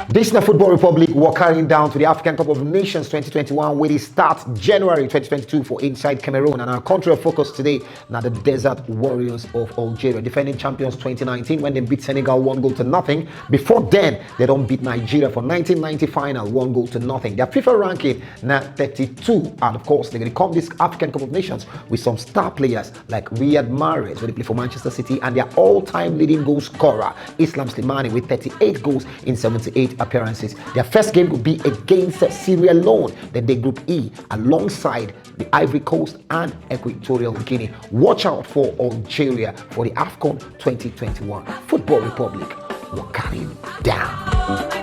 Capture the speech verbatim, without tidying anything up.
This na Football Republic, we're carrying down to the African Cup of Nations twenty twenty-one, wey dey start January twenty twenty-two for inside Cameroon. And our country of focus today na the Desert Warriors of Algeria, defending champions twenty nineteen when they beat Senegal one goal to nothing. Before then, they don't beat Nigeria for nineteen ninety final, one goal to nothing. Their FIFA ranking na thirty-two, and of course, they're going to come this African Cup of Nations with some star players like Riyad Mahrez, wey dey play for Manchester City, and their all-time leading goal scorer, Islam Slimani, with thirty-eight goals in seventy-eight appearances. Their first game will be against Sierra Leone, then they Group E, alongside the Ivory Coast and Equatorial Guinea. Watch out for Algeria for the AFCON twenty twenty-one. Football Republic, we're carrying down.